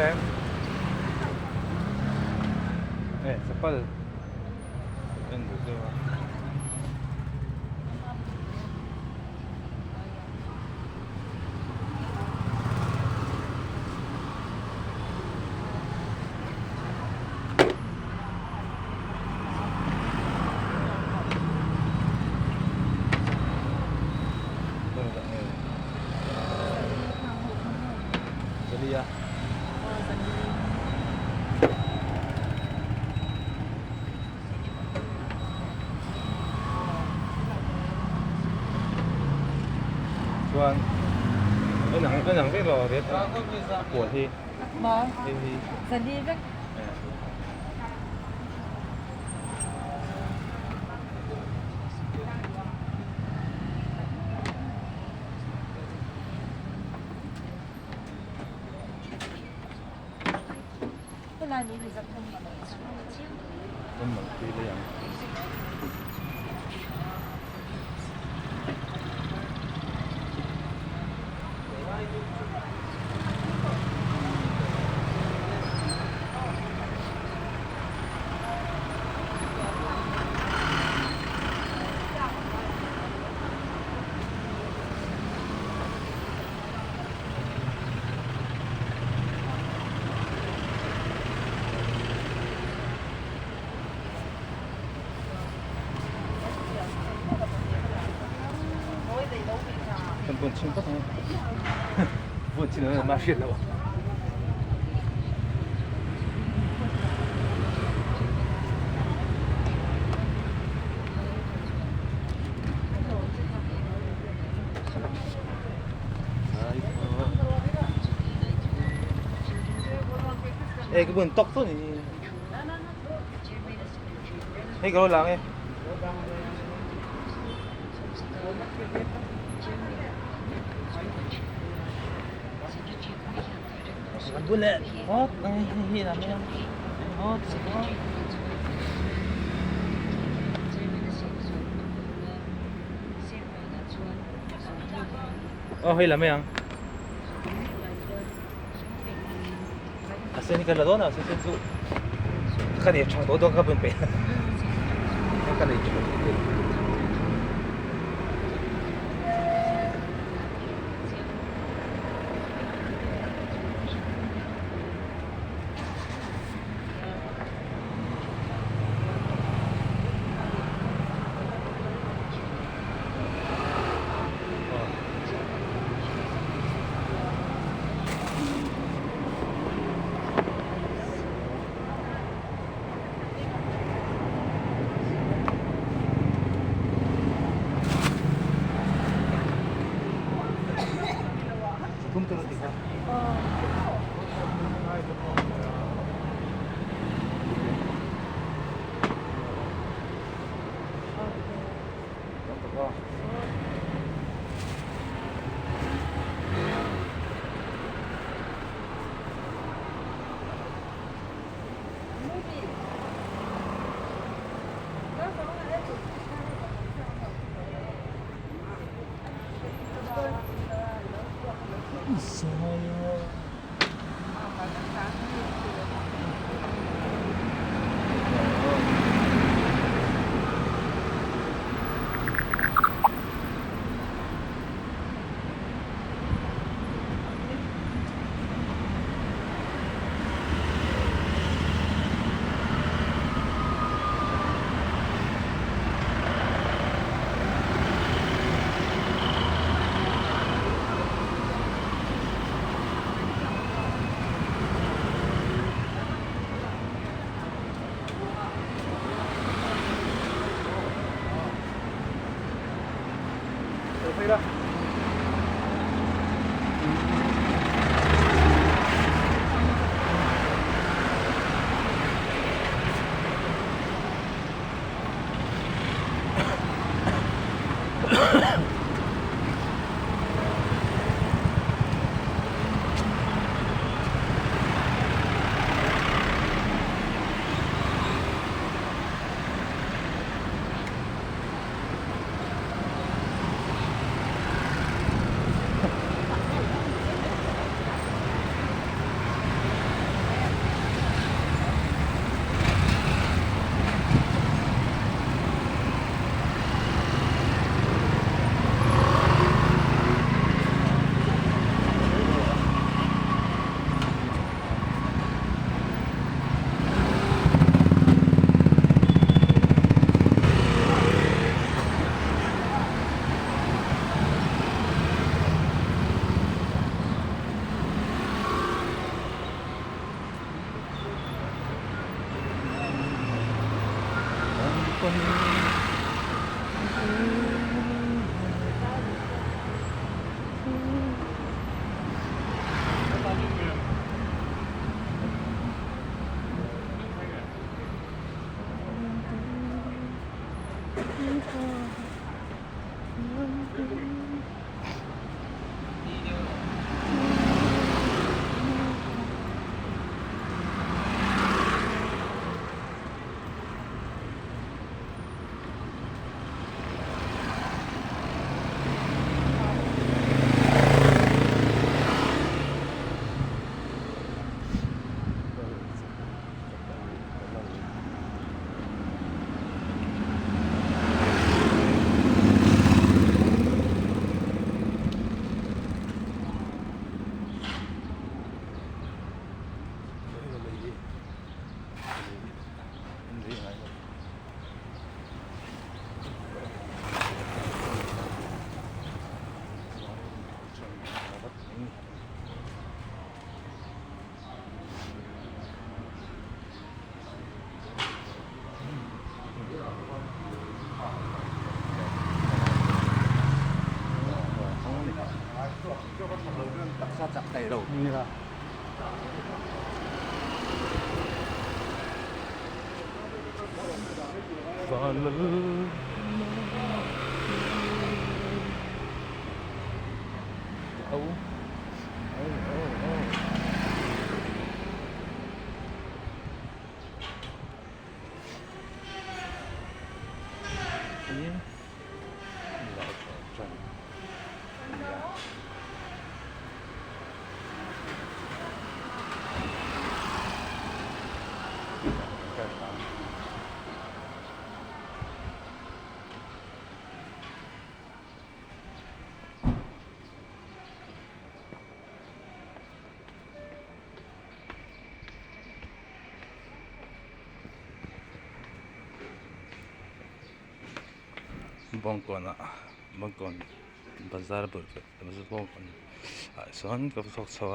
Em? Eh, chapal en duh deuh a. Zalia. Chuan en ang en ang vek lo ret a pawl hi. Ma. Hei hi. Zali vek. Helai mi hi zak thum man a Thum man tui lei ang. Kan buan chim phawt ang a, buan chin ang mah hriat loh. Ê cái buồn tóc thôi này. Hei ka lo lang e. Bule hot hi na mi hot Oh hei la mai ang. A sen ka la dawn a sen sen chu ka nei tha tawh dawn ka bun peih ka nei tha tawh. Thum tur a ti kha. Bawngkawn ah Bawngkawn bazar bul Bawngkawn ah sawn ka va chhuak chho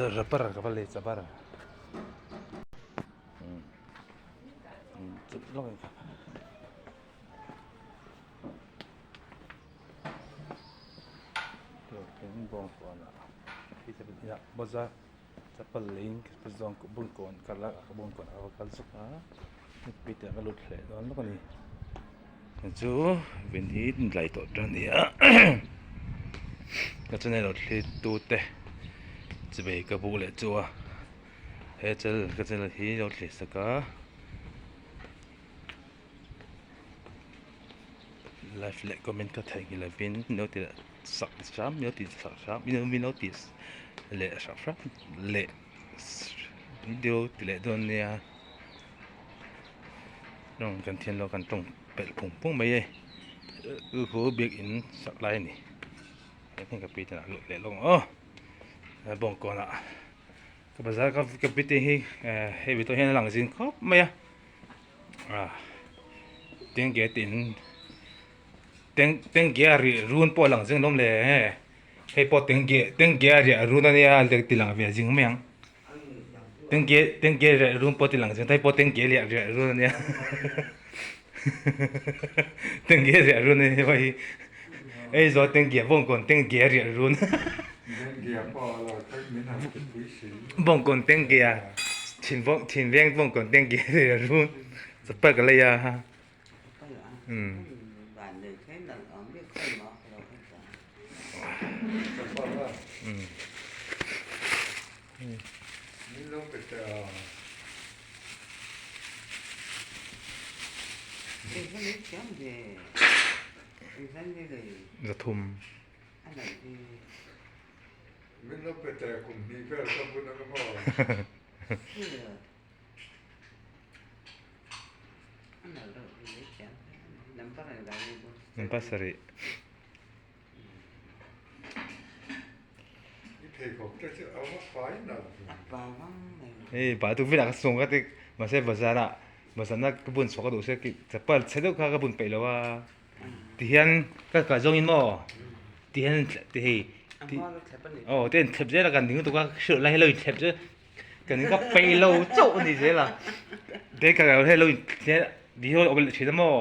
a rubber ka va lei chap a Bazar chapal leiin ka zawng bawngkawn kal a bawngkawn ah ka va kal zuk a mipui te an va lut hleh dawn lawk a ni chu vin hi inlai tawh tan a ni a ka channel lo thlir tu te chivei ka buk leh chu a he channel ka channel hi lo thlir sak a. Like leh comment ka theihnghilh lovin min lo ti sak hram min lo ti sak hram min lo ti leh hrap hrap leh video ti leh dawn nia rawng kan thian lo kan tawng pelh phung phung mai e chu chu biakin sak lai a ni heng ka pi te lah luh leh lawk ang aw bawngkawn ah ka bazar ka pi te hi hei ve tawh hian a lang zing khawp mai a. Tengge tin teng tengge a rih run pawh a lang zing lawm le hei pawh tengge tengge a riah run a nia lek ti lang ve zing mai ang tengge tengge riah run pawh ti lang zing hei pawh tengge liah riah run a nia tengge riah run a nia hei hei zawh tengge bawngkawn tengge a riah run bawngkawn tengge a. Thin vawng thin veng vawng kawn teng ki a run chapal ka lei a um zathum. Pasarih. Hei pa tu vin ah ka sung ka ti mahse bazar ah bazar na ka bun chhuak ka duh sia chapal chhe deuh kha ka bun peih lo a. Tihian ka kal zawng in maw tihian ti hei aw te in thlep zel a kan ding lutuk a hrilh lai hi lo in thlep zel. Kan in ka peih lo chauh a ni zel a. Te ka lo hello in ti ho awm leh thin a maw.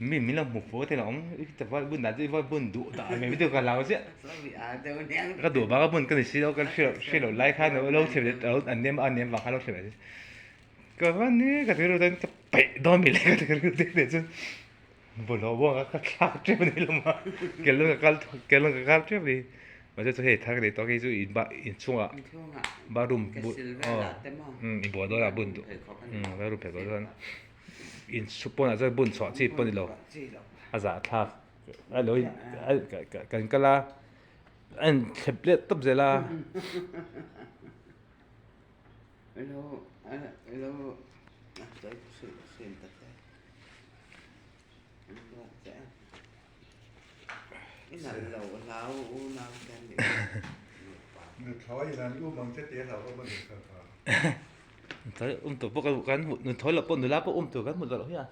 Mi min lo hmu fo te lo awm i ta va bun dan chu i va bun duh dah ve mi ka hlau chiah. Ka duh vang a bun ka ni si lo ka hre lo lai khan lo thlep leh lo an nem a nem vang khan lo thlep leh ka va ni ka rilru chuan ka peih dawn mi le ka rilru te te chu bawlhhlawh buang a ka thlak tep a ni lo ma kelawng ka kal kelawng ka kal tep a ni mahse chu hei thar ka nei tawh a hei chu in ba inchhungah bathroom bul aw inbual dawn ah bun duh bathroom phei dawn chuan in pawnah chuan bun chhuah chi pawh a ni lo a zahthlak a lo in kan kal a a in thlep let tawp zel a. Um tur pawh kan hmu nuthlawi loh pawh nula pawh um tur kan hmu duh loh hi a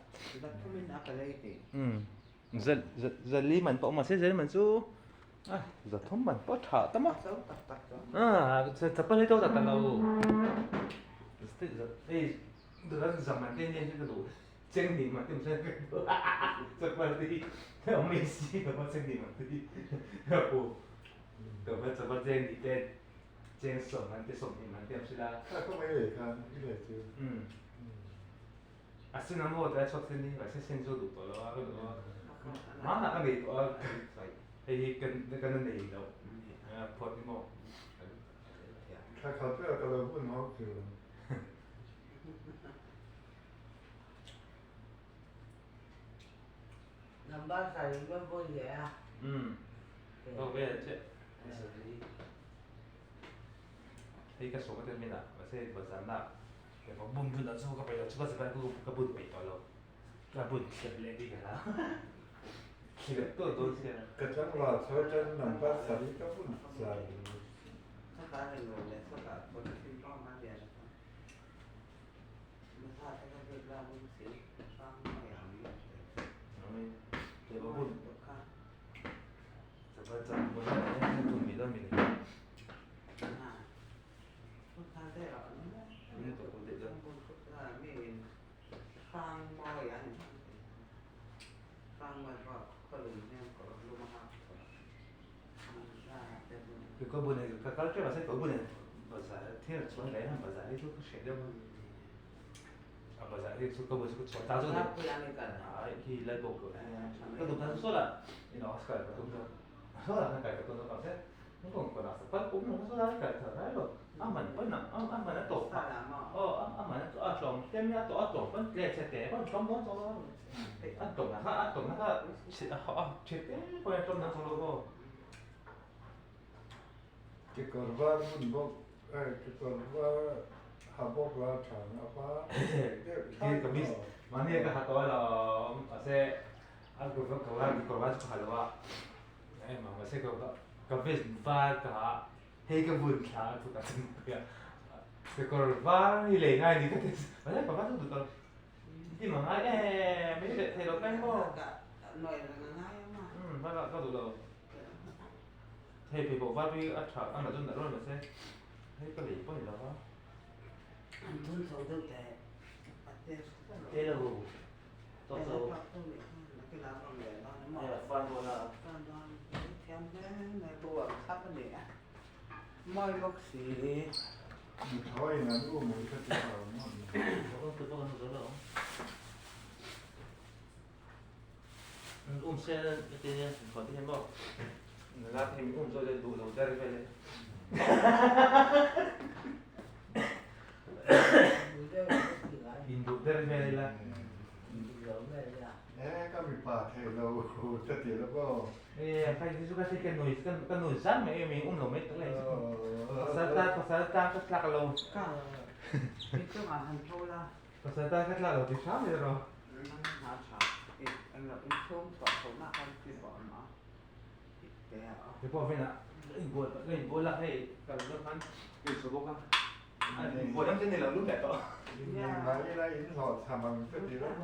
zali man pawh awm mahse zali man chu zathum man pawh tha tam a chapal hi to tak tak lo hei zaman te hian ka duh Cheng ni mah te msa chapal te hi awm mai si lo a cheng ni mah te hi pu ka va chapal cheng ni te cheng sawm man te sawm hnih man te awm sila Kha ka mai leh khan i leh chu. A sen a maw tlai chhuak sen hi mahse sen chu duh tawh lo a ka duh a hmanah ka nei tawh a hei hi kan kan la nei loh phawt ni maw. Thla khat vel ka lo bun hauh chu. Hei ka sawm atel min ah mahse bazar na bun bun ah chu ka peih lo chu ka chapal ka bun peih tawh lo ka bun thlep leh bik a thlep tawh dawn sia. Ka tlangval chho tan number sarih ka bun char. Ka bun ka kal tep mahse ka bun bazar thil chuan leh hian bazar hi chu ka hreh deuh a bazar hi chu ka bun chu ka chhuah ta chu a ni hi lai bawk ka duh khan saw lah in office kal ka tum zawk saw lah khan kai ka tum zawk mahse ka lah chapal pawh awm lo saw lai kai tha ngai lo a man pawn a a man a tawp phah aw a man a tlawm tlem a tawp a tlawm pawn tle chhe te pawn tlawm dawn chuang lo a tlawm na kha a tlawm na kha a chhe te pawh a tlawm dawn chuang lo aw. Kekawr var bun bawk eh kekawr var ha bawk la tha ang a var deuh thlai tawh. Mahni ka ha tawh alawm mahse a kekawr var chu ka ha lo a engmah mahse ka vest var ka ha hei ka bun thla a chutah chuan ka kekawr var hi lei ngai ni ka ti mahse kekawr var chu duh tawh i ma ngai em i leh thei lo mai maw ka duh lo. Hei pheikhawk var hi a tha a nalh chu nalh reuh mahse hei ka lei pawh ni lo va. Te lo tawk zo fan dawn a. Nuthlawi in an um ui kha ti lo maw. Um se ti nia ti hian maw nula te hi min um zawk deuh duh lo der vel e. Induh der vel ila. E ka mipa thei lo ka ti lo aw. E khai hi chu ka thei ka nui ka nui zan mai mi um lo mai tak lai chu. Pasal tan pasal tan ka tlak lo. Pasal tan ka tlak lo ti hram mai rawh. He pawh venah ka inbual a hei kal zawk khan ka inchho bawk a inbual lam te ni lo lut leh tawh. Inbual ila inhlawhchham ang che ti rawh.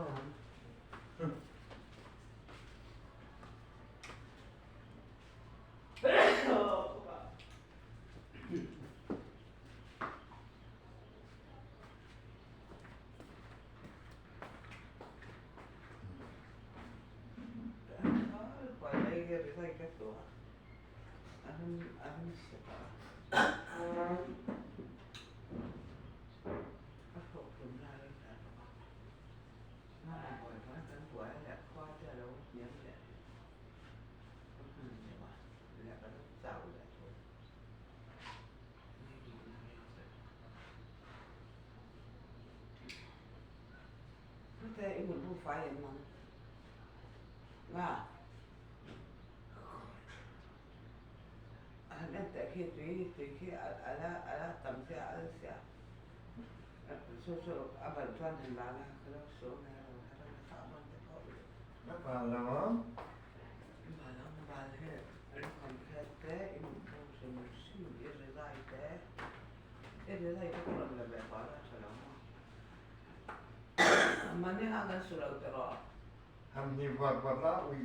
Han ni vat vat la ui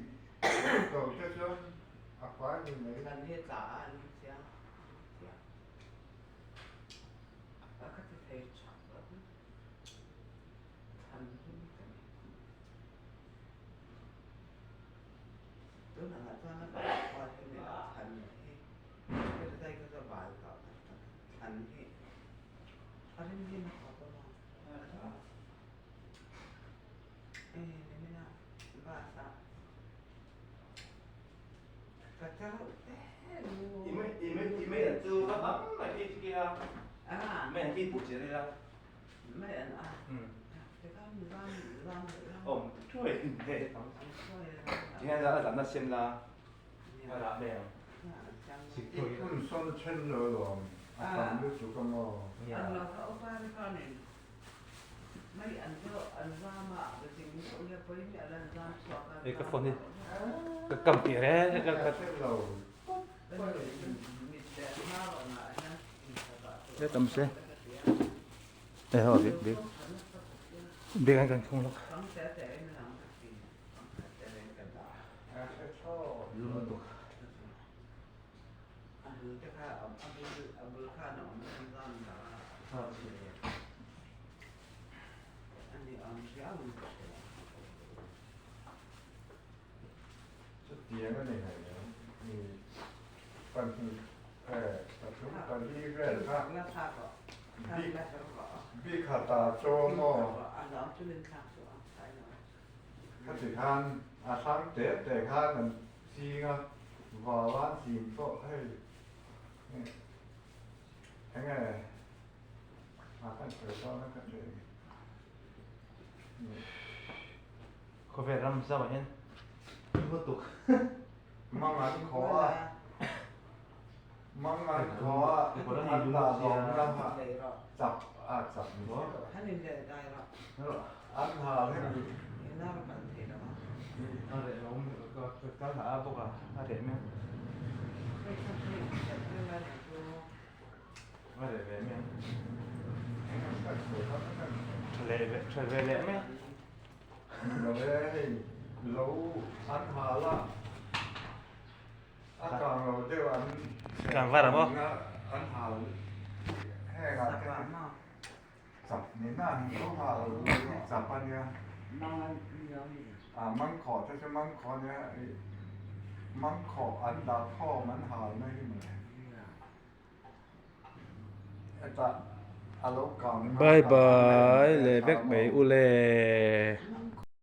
to te chuan a fai ni mai. Hun sawn then lo lawm a tam lutuk a maw? Ka phone hi ka kam tih reng ka tam se eh ho bik bik bik an kan khung lawk. Chutiang a ni hlei ang. Mi pahnih eh pathum pali vel kha bik bik khat ah chaw maw? Khati khan a thlang te te khan an ching a, vau an ching pawh hei eng nge a kan sawi dawn a ka hre ni. Khawvel ram zauh ah hian lutuk. Mang an khaw a, mang an khaw a, an dah zawmna chap a chap ni an hal hemi. Lo an hal a, a kang lo deuh an Kang var ang aw. An hal heng ah te chap ni na an lo hal chap a nia. A mangkhawh te chu mangkhawh a nia, mangkhawh an dah khawm an hal na hi mawle. Bye bye leh vek mai ule.